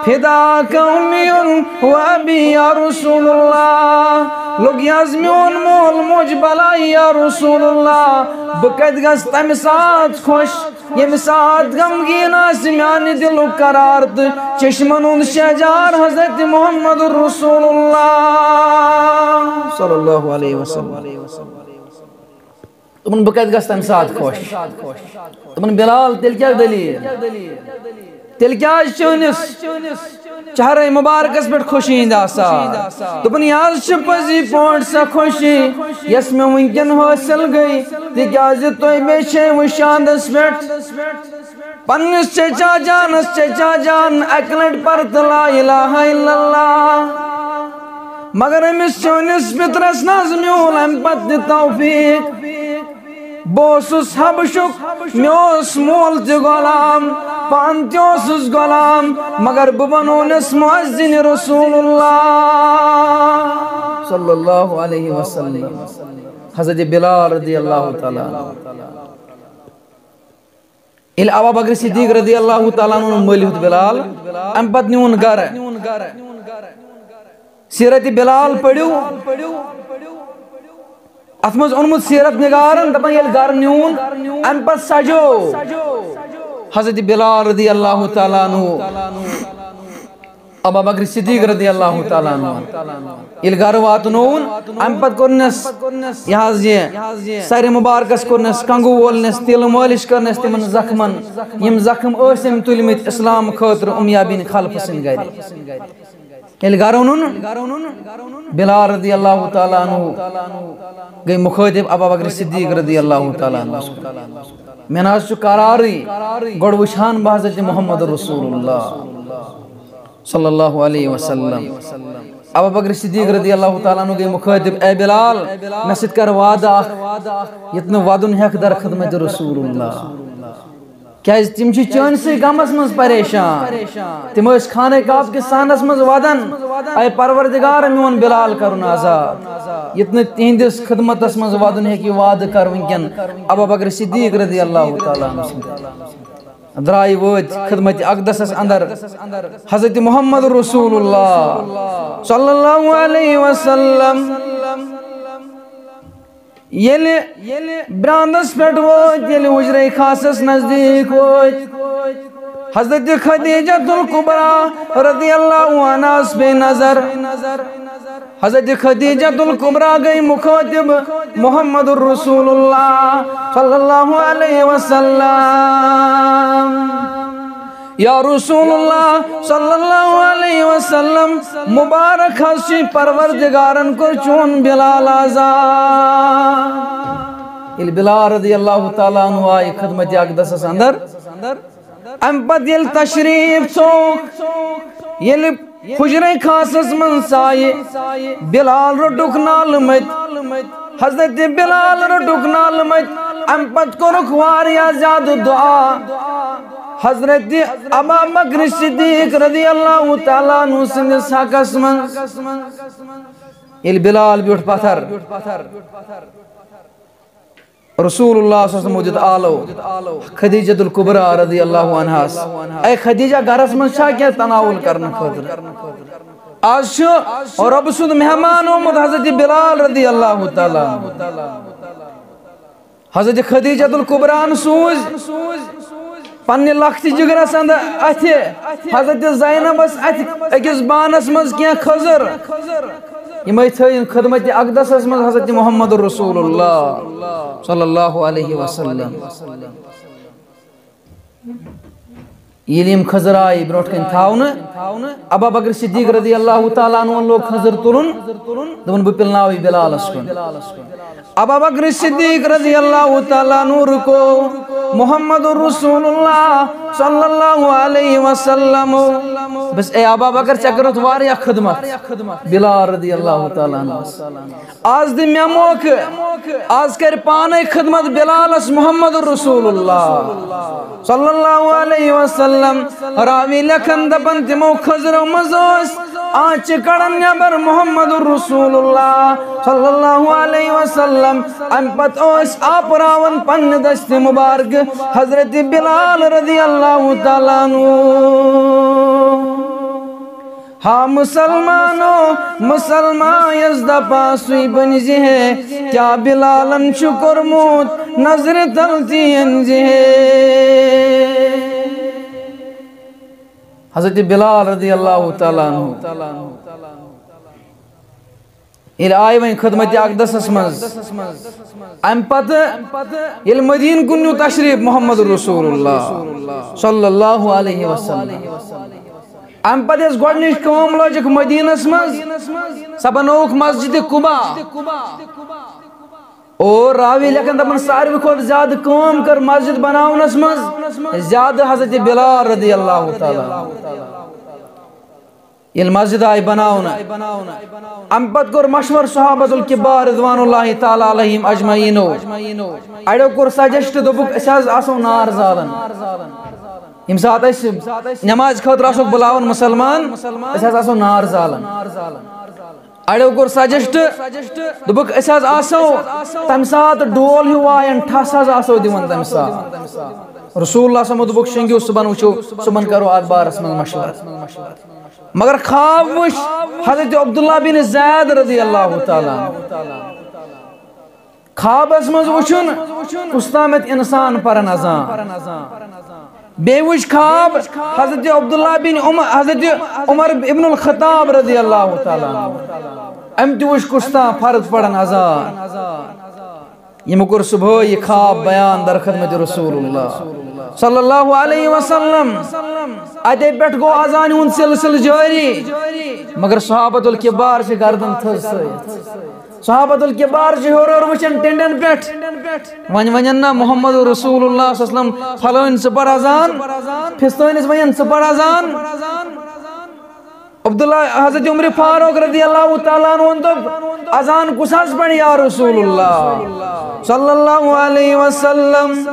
"فداک امی و ابی یا رسول اللہ۔" لوٚگ یہِ حض میون مول موج بلائی یا رسول اللہ، بہٕ کتہِ گژھٕ تمہِ ساتہٕ خۄش، ییٚمہِ ساتہٕ غمگیٖن آسہِ میانہِ دِلُک قرار تہٕ چشمن ہُنٛد شہجار حضرت محمد رسول اللہ صلی اللہ علیہ وسلم۔ دوٚپُن، "بہٕ کتہِ گژھٕ تمہِ ساتہٕ خۄش؟" دوٚپُن، "بلال، تیٚلہِ کیٛاہ دٔلیٖل؟ تیٚلہِ کیٛازِ چھِ چٲنِس چہرے مبارکس پٮ۪ٹھ خوشی ہٕنٛدۍ آثار؟" دوٚپُن، "یہِ حض چھِ پٔزی پٲٹھۍ سۄ خوشی، یۄس مےٚ وٕنکٮ۪ن حٲصِل گٔے، تِکیٛازِ تُہۍ مےٚ چھے وٕنہِ شاندس پٮ۪ٹھ پننِس چچا جانس، چچا جان، اکہِ لٹہِ پرتہٕ لا الہ الا اللہ۔ مگر أمِس چٲنِس پِترس نہ حض میوٗل امہِ پتہٕ تہِ توفیٖق۔ بہٕ اوسُس حبشُک، مےٚ اوس مول تہِ غلام، پانہٕ تہِ اوسُس غلام، مگر بہٕ بنوونس مؤذن رسول اللہ صلی اللہ علیہ وسلم۔" حضرت بلال رضی اللہ تعالیٰ عنہ۔ ییٚلہِ ابا بکر صدیق رضی اللہ تعالیٰ عنہ مٔلۍ ہیوٚت بلال، اَمہِ پتہٕ نیوٗن گرٕ۔ سیرت بلال پٔرِو، اَتھ منٛز اوٚنمُت سیرت نگارن، دَپان ییٚلہِ گرٕ نیوٗن، اَمہِ پتہٕ سجو حضرت بلال رضی اللہ تعالیٰ عنہ۔ ابا بکر صدیق رضی اللہ تعالیٰ عنہ ییٚلہِ گرٕ واتنووُن، اَمہِ پتہٕ کوٚرنس یہِ حظ یہِ سرِ مبارکس کوٚرنس کنگو وولنس، تیٖلہٕ مٲلِش کٔرنس تِمن زخمن، یِم زخم ٲسۍ أمۍ تُلمٕتۍ اسلام خٲطرٕ امیہ بن خلف سٕنٛدِ گرِ۔ ییٚلہِ گرٕ اوٚنُن، بلال رضی اللہ تعالیٰ عنہ گٔے مخٲطب ابا بکر صدیق رضی اللہ تعالیٰ عنہ۔ مےٚ نہ حظ چھُ قرارٕے، گۄڈٕ وٕچھان بہٕ حضرت محمد رسول اللہ صلی اللہ علیہ وسلم۔ ابا بکر صدیق رضی اللہ تعالیٰ عنہ گٔے مخٲطب، اے بلال، مےٚ سۭتۍ کر وعدٕ اکھ، یتھ نہٕ ودُن ہیٚکھ در خدمت رسول اللہ۔ کیازِ تِم چھِ چٲنۍ سٕے غمس منٛز پریشان۔ تِم ٲسۍ خانہ کعبہ کِس صحنس منٛز ودان، اے پروردگار، میون بلال کرُن آزاد، یتھ نہٕ تِہنٛدِس خدمتس منٛز ودُن ہیٚکہِ۔ وعدٕ کر وٕنکیٚن ابا بکر صدیق رضی اللہ تعالیٰ عنہ سٕنٛدِ۔ درٛاے وٲتۍ خدمت اقدسس اندر حضرت محمد رسول اللہ صلی اللہ علیہ وسلم۔ ییٚلہِ براندس پٮ۪ٹھ وٲتۍ، ییٚلہِ حجرے خاصس نزدیٖک وٲتۍ، حضرت خدیجہ الکبریٰ رضی اللہ عنہاس پے نظر۔ حضرت خدیجہ الکبریٰ گٔے مخاطب محمد رسول اللہ صلی اللہ علیہ وسلم۔ یا رسول اللہ صلی اللہ علیہ وسلم، مبارک حظ چھُے، پروردگارن کوٚر چون بلال آزاد۔ ییٚلہِ بلال رضی اللہ تعالیٰ عنہ آیہِ خدمت اقدسس اندر، امہِ پتہٕ ییٚلہِ تشریف ژوٚک، ییٚلہِ حجرے خاصس منٛز ژایہِ، بلال روٚٹُکھ نالہٕ مٔتۍ۔ حضرت بلال روٚٹُکھ نالہٕ مٔتۍ، امہِ پتہٕ کوٚرُکھ واریاہ زیادٕ دعا۔ حضرت ابا بکر صدیق رضی اللہ تعالیٰ عنہ سٕنٛدِس حقس منٛز۔ ییٚلہِ بلال بیوٗٹھ پتھر، رسول اللہ صلی اللہ علیہ وسلم دیُت آلو خدیجہ الکبریٰ رضی اللہ عنہاس، اے خدیجہ، گرس منٛز چھا کینٛہہ تناول کرنہٕ خٲطرٕ؟ آز چھُ رۄبہٕ سُنٛد مہمان آمُت حضرت بلال رضی اللہ تعالیٰ عنہ۔ حضرت خدیجہ الکبریٰ ہن سوٗز پننہِ لۄکچہِ جگرس اندر اتھِ حضرت زینبس اتھِ أکِس بانس منٛز کینٛہہ کھٔزٕر۔ یِمے تھٲیِن خدمت اقدسس منٛز حضرت محمد رسول اللہ صلی اللہ علیہ وسلم۔ ییٚلہِ یِم کھٔزٕر آیہِ برونٛٹھ کَنہِ تھاونہٕ، ابا بکر صدیق رضی اللہ تعالیٰ عنہ لوگ کھٔزٕر تُلُن، دوٚپُن، "بہٕ پِلناوٕ یہِ بلالس کُن۔" ابا بکر صدیق رضی اللہ تعالیٰ عنہ رُکو، محمد رسول اللہ صلی اللہ علیہ وسلم۔ بس اے ابا بکر، ژےٚ کٔرٕتھ واریاہ خدمت بلال رضی اللہ تعالیٰ عنہ۔ آز دِ مےٚ موقعہٕ، آز کَرِ پانے خدمت بلالس محمد رسول اللہ صلی اللہ علیہ وسلم۔ راوی لیکھن دپان، تِمو کھٔزرو منٛز ٲسۍ آنچہِ کڑان نٮ۪بر محمد رسول اللہ صلی اللہ علیہ وسلم۔ امہِ پتہٕ ٲسۍ آپراوان پننہِ دستِ مبارکہٕ حضرت بلال رضی اللہ تعالیٰ عنہ۔ ہا مسلمانو، مسلمان یس دپاسُے بٔنۍ زِ ہے، کیٛاہ بلالن چھُ کوٚرمُت نظرِ تل تہِ أنۍ زِ ہے۔ حضرت بلال رضی اللہ تعالیٰ عنہ ییٚلہِ آیہِ وۄنۍ خدمت اقدسس منٛز، امہِ پتہٕ ییٚلہِ مدیٖنہٕ کُن نیوٗ تشریف محمد رسول اللہ صلی اللہ علیہ وسلم، امہِ پتہٕ یۄس گۄڈٕنِچ کٲم لٲجِکھ مدیٖنس منٛز، سۄ بنٲوٕکھ مسجد قبا۔ اور راوی لیکھان دپان، ساروی کھۄتہٕ زیادٕ کٲم کٔر مسجد بناونس منٛز زیادٕ حضرت بلال رضی اللہ تعالیٰ۔ ییٚلہِ مسجد آیہِ بناونہٕ، امہِ پتہٕ کوٚر مشورٕ صحابت الکبار رضوان اللہ تعالیٰ علیہم اجمعینو۔ اڑیو کوٚر سجیسٹ، دوٚپُکھ، أسۍ حظ آسو نار زالان۔ ییٚمہِ ساتہٕ أسۍ نمازِ خٲطرٕ آسوکھ بُلاوان مسلمان، أسۍ حظ آسو نار زالان۔ اڑیو کوٚر سجیسٹ، دوٚپُکھ، أسۍ حظ آسو تمہِ ساتہٕ ڈول ہیوٗ وایان، ٹھس حظ آسو دِوان تمہِ ساتہٕ۔ رسول اللہ صلی اللہ علیہ وسلم دوٚپُکھ، شۄنٛگِو، صُبحن وٕچھو، صُبحن کرو اتھ بارس منٛز مشورٕ۔ مگر خواب وٕچھ حضرت عبداللہ بن زید رضی اللہ تعالیٰ عنہ۔ خوابس منٛز وٕچھُن، کُس تامَتھ انسان پران اذان۔ بیٚیہِ وٕچھ خواب حضرت عبداللہ بن عمر، حضرت عمر ابن الخطاب رضی اللہ تعالیٰ عنہ۔ أمۍ تہِ وٕچھ کُس تام فرض پران اذان۔ یِمو کوٚر صبحٲے یہِ خواب بیان در خدمت رسول اللہ صلی اللہ علیہ وسلم۔ اتے پٮ۪ٹھ گوٚو اذانہِ ہُنٛد سلسلہٕ جٲری، مگر صحابت الکبار چھِ گردن تھٔز تھٲیِتھ۔ صحابت الکبار چھِ ہیوٚر ہیوٚر وٕچھان ٹِنڈٮ۪ن پٮ۪ٹھ۔ وۄنۍ ونن نہ محمد رسول اللہ صلی اللہ علیہ وسلم، فلٲنۍ ژٕ پر اذان، فستٲنِس ونن ژٕ پر اذان۔ عبداللہ، حضرت عمر فاروق رضی اللہ تعالیٰ عنہ ووٚن، دوٚپ، اذان کُس حظ پرِ یا رسول اللہ صلی اللہ علیہ وسلم؟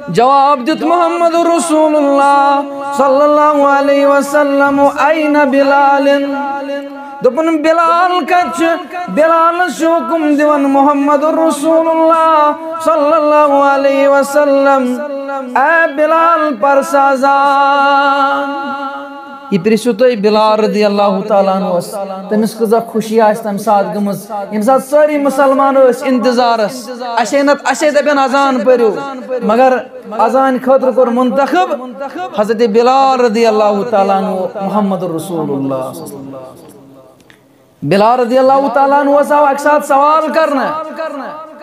جواب دیُت محمد رسول اللہ صلی اللہ علیہ وسلم، "این بلال؟" دوٚپُن، "بلال کتہِ چھُ؟" بلالس چھُ حکم دِوان محمد رسول اللہ صلی اللہ علیہ وسلم، "اے بلال، پر سا اذان۔" یہِ پرژھِو تُہۍ بلال رضی اللہ تعالیٰ عنہ، تٔمِس کۭژاہ خوشی آسہِ تَمہِ ساتہٕ گٔمٕژ، ییٚمہِ ساتہٕ سٲری مُسلمان ٲسۍ انتظارس، اَسے نتہٕ اَسے دَپن اذان پٔرِو، مگر اذان خٲطرٕ کوٚر منتخب حضرت بلال رضی اللہ تعالیٰ عنہ محمد رسول اللہ۔ بلال رضی اللہ تعالیٰ عنہ آو اکہِ ساتہٕ سوال کرنہٕ۔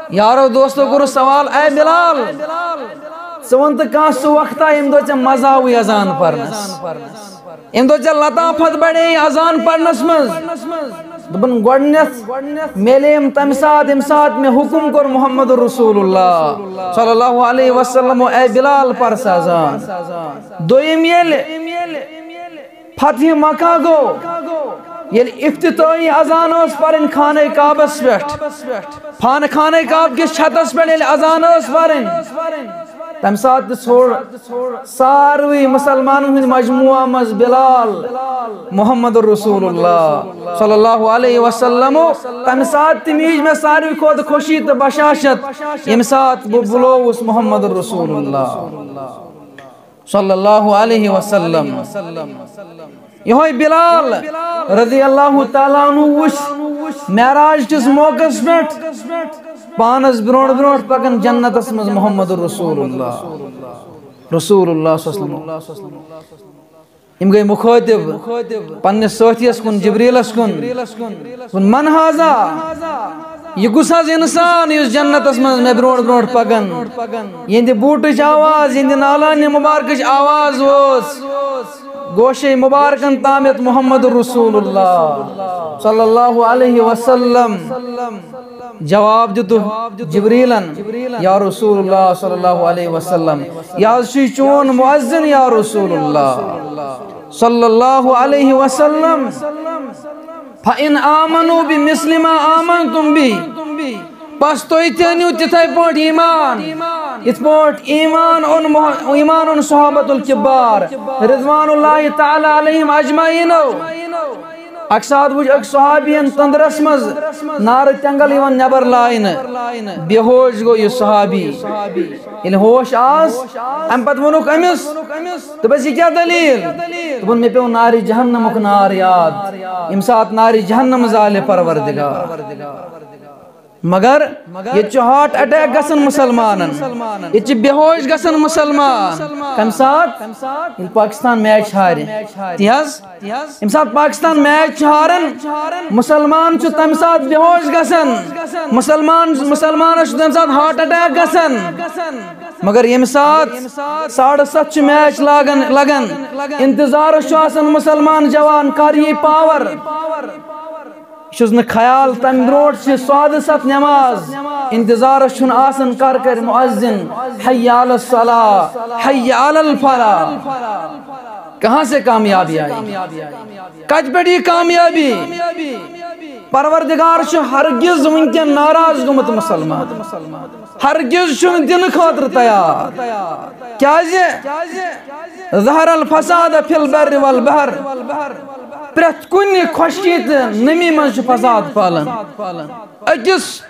یارو دوستو کوٚرُس سوال، "اے بلال، ژٕ وَن تہٕ کانٛہہ سُہ وقتہ ییٚمہِ دۄہ ژےٚ مزٕ آوُے اذان پرنس، ییٚمہِ دۄہ ژےٚ لطافت بڑے اذان پرنس منٛز؟" دوٚپُن، "گۄڈٕنیتھ میلے أمۍ تَمہِ ساتہٕ، ییٚمہِ ساتہٕ مےٚ حکم کوٚر محمد رسول اللہ صلی اللہ علیہ وسلم، اے بلال، پر سا اذان۔ دوٚیِم ییٚلہِ فتح مکہ گوٚو، ییٚلہِ افتتاحی اذان ٲس پرٕنۍ خانہ کعبس پٮ۪ٹھ، خانہ، خانہ کعبہ کِس چھتس پٮ۪ٹھ ییٚلہِ اذان ٲس پرٕنۍ، تَمہِ ساتہٕ تہِ ژھوٚر ساروٕے مُسلمانن ہٕنٛدِ مجموعہ منٛز بلال محمد رسول اللہ صلی اللہ علیہ وسلم۔ تَمہِ ساتہٕ تہِ میج مےٚ ساروٕے کھۄتہٕ خوشی تہٕ بشاشت، ییٚمہِ ساتہٕ بہٕ بُلووُس محمد رسول اللہ صلی اللہ علیہ وسلم۔" یہوے بلال رضی اللہ تعالیٰ عنہ وُچھ معراج کِس موقعس پٮ۪ٹھ پانس برونٛٹھ برونٛٹھ پکان جنتس منٛز محمد رسول اللہ، رسول اللہ صلی اللہ علیہ وسلم۔ یِم گٔے مُخٲطِب پننِس سٲتھیَس کُن، جبریٖلَس کُن۔ دوٚپُن، "من ہذا؟" یہِ کُس حظ اِنسان یُس جنتَس منٛز مےٚ برونٛٹھ برونٛٹھ پَکان؟ یِہِنٛدِ بوٗٹٕچ آواز، یِہِنٛدِ نالانہِ مُبارکٕچ آواز وٲژ گوشے مُبارکَن تام یَتھ محمد رسول اللہ صلی اللہ علیہ وسلم۔ جواب دِتُکھ جبریٖلَن، "یا رسول اللہ صلی اللہ علیہ وسلم، یہِ حظ چھُے چون مؤذن یا رسول اللہ صلی اللہ علیہ وسلم۔ فإن آمنوا بمثل ما آمنتم به۔" بس تُہۍ تہِ أنِو تِتھَے پٲٹھۍ ایمان، یِتھ پٲٹھۍ ایمان اوٚن مح-، ایمان اوٚن صحابت الکبار رضوان اللہ تعالیٰ علیہم اجمعینو۔ اکہِ ساتہٕ وُچھ أکۍ صحابین تندرس منٛز نارٕ تٮ۪نٛگل یِوان نٮ۪بر لاینہٕ۔ بے ہوش گوٚو یہِ صحابی۔ ییٚلہِ ہوش آس، امہِ پتہٕ ووٚنُکھ أمِس، دوٚپُس، "یہِ کیٛاہ دٔلیٖل؟" دوٚپُن، "مےٚ پیوٚو نارِ جہنمُک نار یاد، ییٚمہِ ساتہٕ نارِ جہنم زالہِ پروردگار۔" مگر ییٚتہِ چھُ ہارٹ اٹیک گژھان مُسلمانن، ییٚتہِ چھِ بے ہوش گژھان مُسلمان۔ کمہِ ساتہٕ؟ ییٚلہِ پاکستان میچ ہارِ۔ تی حظ، ییٚمہِ ساتہٕ پاکستان میچ چھُ ہاران، مُسلمان چھُ تَمہِ ساتہٕ بے ہوش گژھان، مُسلمان، مُسلمانَس چھُ تَمہِ ساتہٕ ہارٹ اٹیک گژھان۔ مگر ییٚمہِ ساتہٕ ساڑٕ ستھ چھُ میچ لاگان، لگان، انتظارَس چھُ آسان مُسلمان جوان، کر یی پاور۔ یہِ چھُس نہٕ خیال، تَمہِ برونٛٹھ چھِ سادٕ ستھ نٮ۪ماز، انتظارس چھُنہٕ آسان، کر کرِ مؤذن، "حی علی الصلاۃ، حی علی الفلاح۔" کہاں سے کامیابی آئی؟ کتہِ پٮ۪ٹھ یہِ کامیابی؟ پروردگار چھُ ہرگز وٕنکٮ۪ن ناراض گوٚمُت مُسلمان۔ ہرگز چھُنہٕ دِنہٕ خٲطرٕ تیار۔ کیازِ؟ ظہر الفساد فی البر والبحر۔ پرٛٮ۪تھ کُنہِ خۄشکی تہٕ نمی منٛز چھُ فساد پھٔہلان۔ أکِس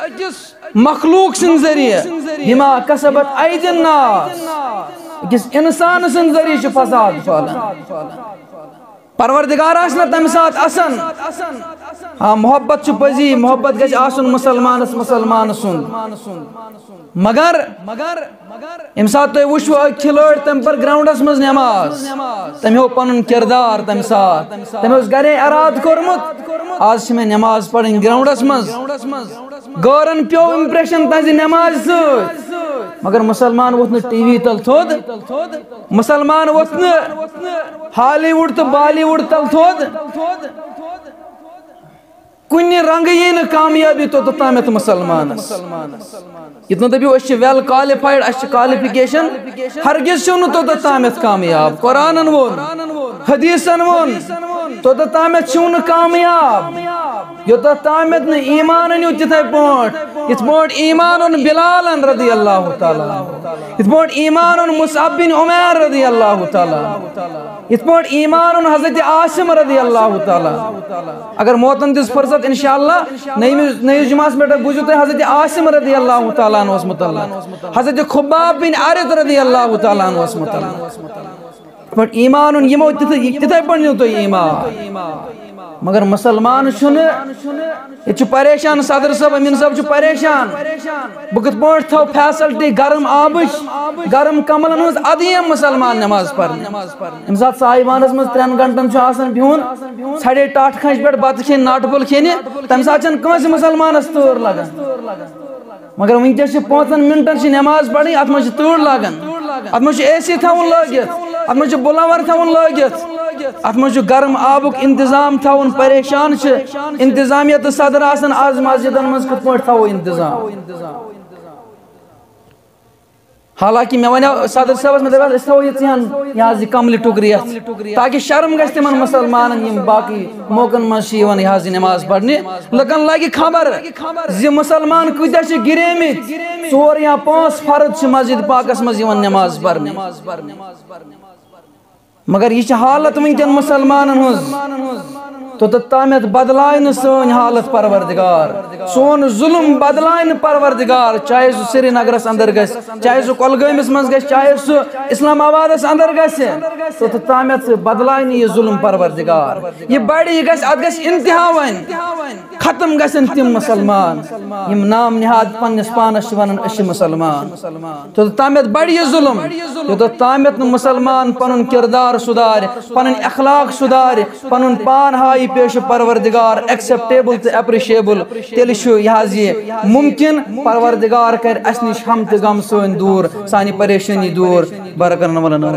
مخلوق سٕنٛدِ ذٔریعہٕ، بما کسبت ایدی الناس، أکِس اِنسان سٕنٛدِ ذٔریعہٕ چھُ فساد پھٔہلان۔ پروردگار آسہِ نہ تمہِ ساتہٕ آسان۔ آ، محبت چھُ پٔزی، محبت گژھِ آسُن مسلمانس مسلمان سُنٛد۔ مگر ییٚمہِ ساتہٕ تُہۍ وٕچھو أکۍ کھلٲڑۍ، تٔمۍ پٔر گراؤنڈس منٛز نماز، تٔمۍ ہوو پنُن کردار تمہِ ساتہٕ، تٔمۍ اوس گرے ارادٕ کوٚرمُت، آز چھِ مےٚ نماز پرٕنۍ گراؤنڈس منٛز۔ غٲرن پیوٚو امپریشن تہنٛزِ نمازِ سۭتۍ، مگر مسلمان ووٚتھ نہٕ ٹی وی تل تھوٚد، مسلمان ووٚتھ نہٕ ہالی وُڈ تہٕ بالی وُڈ تل تھوٚد۔ کُنہِ رنگہٕ یی نہٕ کامیٲبی توٚتتھ تامَتھ مسلمانس۔ ییٚتہِ نہٕ دٔپِو أسۍ چھِ well qualified، اَسہِ چھِ qualification، ہرگز چھِو نہٕ توٚتتھ تامَتھ کامیاب۔ قرآنن ووٚن، حدیثن ووٚن، توٚتتھ تامَتھ چھِو نہٕ کامیاب یوٚتتھ تامَتھ نہٕ ایمان أنِو تِتھے پٲٹھۍ یِتھ پٲٹھۍ ایمان اوٚن بلالن رضی اللہ تعالیٰ عنہ، یِتھ پٲٹھۍ ایمان اوٚن مصعب بن عمیر رضی اللہ تعالیٰ عنہ، یِتھ پٲٹھۍ ایمان اوٚن حضرت عاصم رضی اللہ تعالیٰ عنہ۔ اگر موتن دِژ فرصت، انشاءاللہ نٔیمِس، نٔیِس جمعس پٮ۪ٹھ بوٗزِو تُہۍ حضرت عاصم رضی اللہ تعالیٰ عنہس متعلق، حضرت خباب بن عارت رضی اللہ تعالیٰ عنہس متعلق۔ یِتھ پٲٹھۍ ایمان اوٚن یِمو تِتھے، تِتھے پٲٹھۍ نیوٗ تۄہہِ ایمان۔ مگر مسلمان چھُنہٕ، ییٚتہِ چھُ پریشان، صدر صٲب، امین صٲب چھُ پریشان۔ بہٕ کِتھ پٲٹھۍ تھاوٕ فیسلٹی گرم آبٕچ، گرم کملن ہٕنٛز، ادٕ یِم مسلمان نماز پرنہِ۔ ییٚمہِ ساتہٕ سایوانس منٛز ترٛٮ۪ن گنٹن چھُ آسان بِہُن، ژھڑے ٹاٹھ کھنٛجہِ پٮ۪ٹھ بتہٕ کھیٚنہِ، ناٹہٕ پھوٚل کھیٚنہِ، تمہِ ساتہٕ چھنہٕ کٲنٛسہِ مسلمانس تۭر لگان۔ مگر وٕنکیٚس چھِ پانٛژن منٹن چھِ نماز پرٕنۍ، اتھ منٛز چھِ تۭر لگان، اتھ منٛز چھُ اے سی تھاوُن لٲگِتھ، اتھ منٛز چھُ بُلوَر تھاوُن لٲگِتھ، اتھ منٛز چھُ گرم آبُک انتظام تھاوُن۔ پریشان چھِ انتظامیہ تہٕ صدر آسان آز مسجدن منٛز کِتھ پٲٹھۍ تھاوو انتظام؟ حالانکہ مےٚ ونیو صدر صٲبس، مےٚ دوٚپ، أسۍ تھاوو یہِ ژیٚن، یہِ حظ یہِ کملہِ ٹُکرِ یتھ، تاکہِ شرم گژھِ تِمن مسلمانن، یِم باقٕے موقعن منٛز چھِ یِوان یہِ حظ یہِ نماز پرنہِ۔ لُکن لگہِ خبر زِ مسلمان کۭتیاہ چھِ گِریمٕتۍ، ژور یا پانٛژھ فرد چھِ مسجد پاکس منٛز یِوان نماز پرنہِ۔ مگر یہِ چھِ حالت وٕنکٮ۪ن مسلمانن ہٕنٛز۔ توٚتتھ تامَتھ بدلایہِ نہٕ سٲنۍ حالت پروردگار، سون ظلم بدلایہِ نہٕ پروردگار، چاہے سُہ سرینگرس اندر گژھِ، چاہے سُہ کۄلگٲمِس منٛز گژھِ، چاہے سُہ اسلام آبادس اندر گژھِ، توٚتتھ تامَتھ بدلایہِ نہٕ یہِ ظلم پروردگار۔ یہِ بڑِ، یہِ گژھِ، اتھ گژھِ انتہا وۄنۍ۔ ختم گژھن تِم مسلمان یِم نام نہاد پننِس پانس چھِ ونان أسۍ چھِ مسلمان۔ توٚتتھ تامَتھ بڑِ یہِ ظلم، یوٚتتھ تامَتھ نہٕ مسلمان پنُن کردار سُدارِ، پنٕنۍ اخلاق سُدارِ، پنُن پان ہاوِ پیش پروردگار acceptable تہٕ appreciable، تیٚلہِ چھُ یہِ حظ یہِ ممکن پروردگار کرِ اسہِ نِش ہم تہٕ غم سٲنۍ دوٗر، سانہِ پریشٲنی دوٗر۔ بارک اللہ لنا۔